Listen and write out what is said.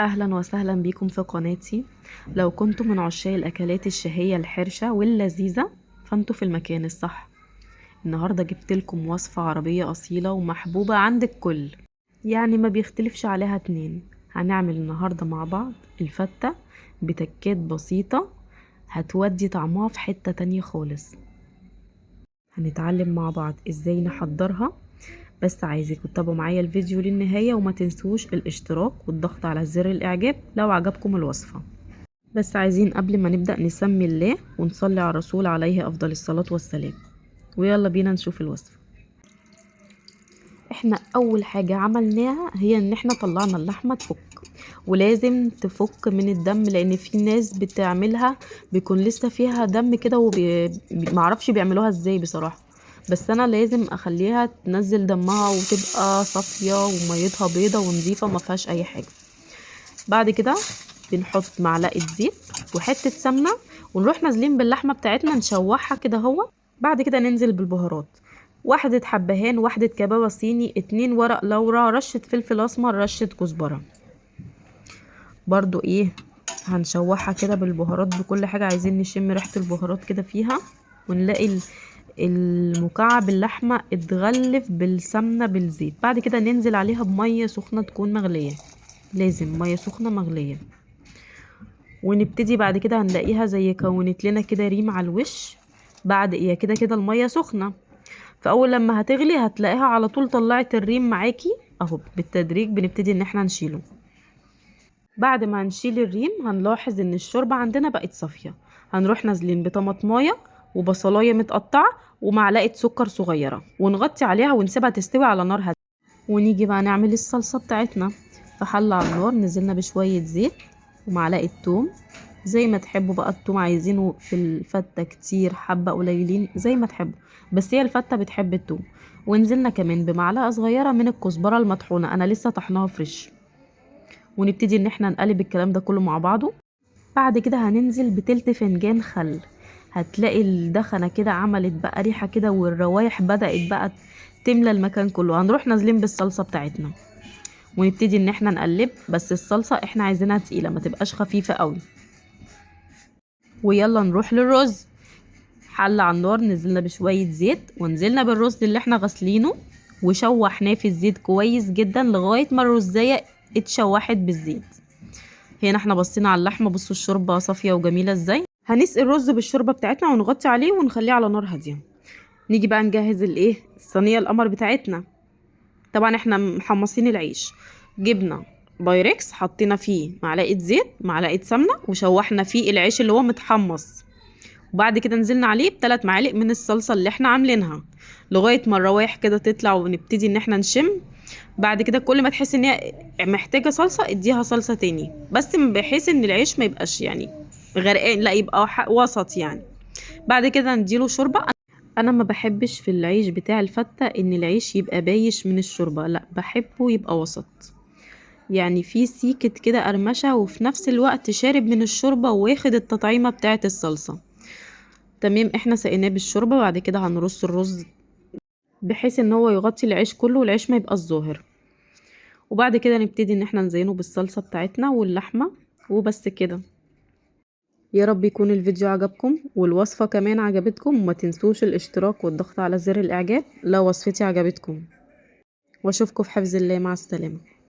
أهلا وسهلا بيكم في قناتي. لو كنتم من عشاق الأكلات الشهية الحرشة واللذيذة فانتوا في المكان الصح. النهاردة جبت لكم وصفة عربية أصيلة ومحبوبة عند الكل، يعني ما بيختلفش عليها اتنين. هنعمل النهاردة مع بعض الفتة بتكات بسيطة هتودي طعمها في حتة تانية خالص. هنتعلم مع بعض ازاي نحضرها، بس عايزاكم تتابعوا معايا الفيديو للنهاية وما تنسوش الاشتراك والضغط على زر الاعجاب لو عجبكم الوصفة. بس عايزين قبل ما نبدأ نسمي الله ونصلي على الرسول عليه افضل الصلاة والسلام، ويلا بينا نشوف الوصفة. احنا اول حاجة عملناها هي ان احنا طلعنا اللحمة تفك، ولازم تفك من الدم لان في ناس بتعملها بيكون لسه فيها دم كده ومعرفش بيعملوها ازاي بصراحة، بس انا لازم اخليها تنزل دمها وتبقى صافية وميتها بيضة ونظيفة وما فيهاش اي حاجة. بعد كده بنحط معلقة زيت وحتة سمنة ونروح نازلين باللحمة بتاعتنا نشوحها كده اهو. بعد كده ننزل بالبهارات، واحدة حبهان، واحدة كبابة صيني، 2 ورق لورا، رشة فلفل اسمر، رشة كزبرة. برضو هنشوحها كده بالبهارات بكل حاجة، عايزين نشم ريحة البهارات كده فيها، ونلاقي المكعب اللحمة اتغلف بالسمنة بالزيت. بعد كده ننزل عليها بمية سخنة تكون مغلية، لازم مية سخنة مغلية. ونبتدي بعد كده هنلاقيها زي كونت لنا كده ريم على الوش. بعد ايه كده كده المية سخنة، فاول لما هتغلي هتلاقيها على طول طلعت الريم معاكي اهو. بالتدريج بنبتدي ان احنا نشيله. بعد ما هنشيل الريم هنلاحظ ان الشوربة عندنا بقت صافية. هنروح نازلين بطماطماية وبصلاية متقطعة ومعلقة سكر صغيرة ونغطي عليها ونسيبها تستوي على نار هادية. ونيجي بقى نعمل الصلصة بتاعتنا. في حلة على النار نزلنا بشوية زيت ومعلقة توم، زي ما تحبوا بقى التوم، عايزينه في الفتة كتير حبة قليلين زي ما تحبوا، بس هي الفتة بتحب التوم. ونزلنا كمان بمعلقة صغيرة من الكزبرة المطحونة، أنا لسه طحناها فريش. ونبتدي إن احنا نقلب الكلام ده كله مع بعضه. بعد كده هننزل بتلت فنجان خل، هتلاقي الدخنة كده عملت بقى ريحة كده والروايح بدأت بقى تملى المكان كله. هنروح نازلين بالصلصة بتاعتنا ونبتدي ان احنا نقلب، بس الصلصة احنا عايزينها تقيلة ما تبقاش خفيفة قوي. ويلا نروح للرز. حلة على النار نزلنا بشوية زيت ونزلنا بالرز اللي احنا غسلينه وشوحناه في الزيت كويس جدا لغاية ما الرزاية اتشوحت بالزيت. هنا احنا بصينا على اللحمة، بصوا الشوربة صافية وجميلة ازاي. هنسقي الرز بالشوربة بتاعتنا ونغطي عليه ونخليه على نار هادية. نيجي بقى نجهز الصينية القمر بتاعتنا. طبعا احنا محمصين العيش، جبنا بايركس حطينا فيه معلقة زيت معلقة سمنة وشوحنا فيه العيش اللي هو متحمص، وبعد كده نزلنا عليه ب3 معالق من الصلصة اللي احنا عاملينها لغاية ما الروايح كده تطلع ونبتدي ان احنا نشم. بعد كده كل ما تحس ان هي محتاجة صلصة اديها صلصة تاني، بس بحيث ان العيش ما يبقاش غرقان، لا يبقى وسط يعني. بعد كده نديله شوربة. انا ما بحبش في العيش بتاع الفتة ان العيش يبقى بايش من الشوربة، لا بحبه يبقى وسط، يعني في سيكة كده قرمشة وفي نفس الوقت شارب من الشوربة واخد التطعيمة بتاعة الصلصة. تمام، احنا سقيناه بالشوربة. بعد كده هنرص الرز بحيث ان هو يغطي العيش كله والعيش ما يبقاش ظاهر. وبعد كده نبتدي ان احنا نزينه بالصلصة بتاعتنا واللحمة، وبس كده. يا رب يكون الفيديو عجبكم والوصفة كمان عجبتكم، وما تنسوش الاشتراك والضغط على زر الاعجاب لو وصفتي عجبتكم. واشوفكم في حفظ الله، مع السلامة.